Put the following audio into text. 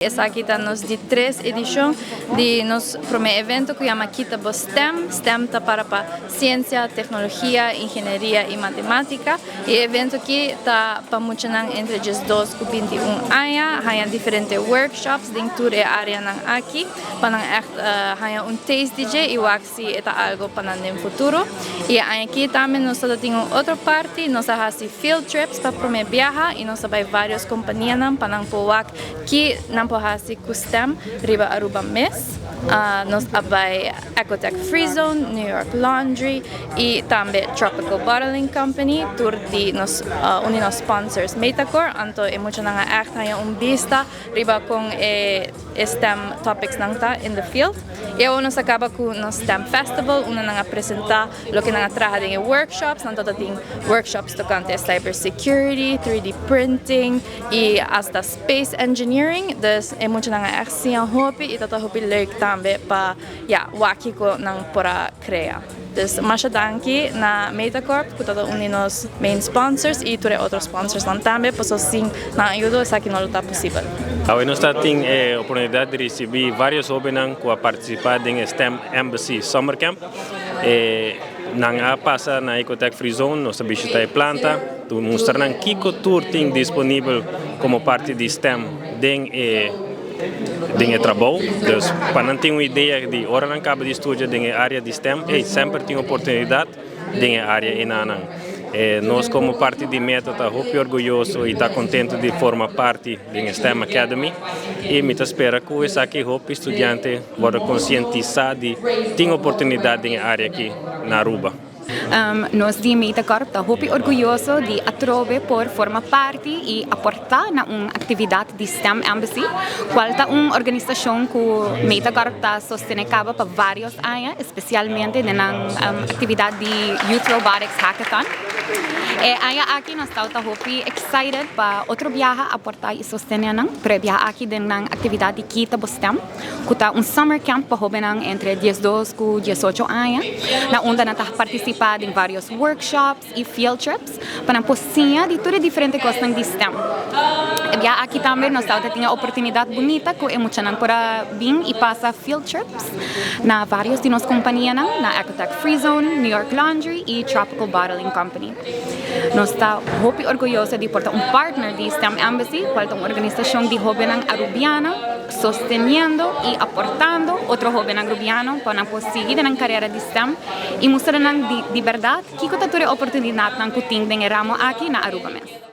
Esaki ta nos di tres edicion di nos prome evento cu yama Kita Bo STEM. STEM ta para pa Ciencia, Tecnologia, Ingenieria y Matematica. E evento aki ta pa muchanan entre 12 cu 21 aña, haya diferente workshops den tur e areanan aki, pa nan echt haya un taste di dje y wak si e ta algo pa nan den futuro. Y aki tambe nos ta tin un otro parti, nos a haci field trips pa prome biaha y nos a bay varios companianan pa nan por wak ki nan por haci cu STEM riba Aruba mes. Nos a bay Ecotech Free Zone, New York Laundry y tambe Tropical Bottling Company, tur di nos un di nos sponsors Metacor, anto e muchanan a echt haya un bista riba con e STEM topics nan ta in the field. Y awor nos a caba cu nos STEM Festival, unda nan a presenta loke nan a traha den e workshops. Nan tabata tin workshops tocante cyber security, 3D printing y hasta space engineering. Dus e muchanan a echt siña hopi y tabata hopi leuk tambe pa, ja, wak kico nan por a crea. Dus masha danki na Metacorp, cu ta un di nos main sponsors, y tur e otro sponsors nan tambe, paso sin nan ayudo esaki no ta posibel. Awe nos tin e oportunidad di ricibi varios hobennan cu a participa den STEM Embassy Summer Camp. Nan a pasa na Ecotech Free Zone, nos a bishita e planta, mustra nan kico tur tin disponibel como parti di STEM den e trabou. Dus pa nan tin un idea di ora nan caba di studia den e area di STEM, hey, semper tin oportunidad den e area eynan. Nos como parti di Meta ta hopi orguyoso y ta contento di forma parti di STEM Academy y mi ta spera cu esaki hopi studiante por conscientisa di tin oportunidad den e area aki na Aruba. Nos di Metacorp ta hopi orguyoso di atrobe por forma parti y aporta na un actividad di STEM Embassy, cual ta un organisacion cu Metacorp ta sostene caba pa varios aña, especialmente den actividad di Youth Robotics Hackathon. E aña aki nos ta hopi excited pa otro biaha aporta y sostene nan, pero biaha aki den actividad di Kita Bo STEM, cu ta un summer camp pa hobennan entre 12 cu 18 aña, na unda nan ta participa den varios workshops y field trips pa nan por siña di tur diferente cosnan di STEM. E biaha aki tambe nos tin e oportunidad bunita cu e muchanan por a bin y pasa field trips na varios di nos companianan, na Ecotech Free Zone, New York Laundry y Tropical Bottling Company. Nos ta hopi orguyoso di por ta un partner di STEM Embassy, cual ta un organisacion di hobennan arubiano, sosteniendo y aportando otro hobennan arubiano pa nan por sigui den carera di STEM y mustra nan di berdad kico ta tur e oportunidadnan cu tin den e ramo aki na Aruba mes.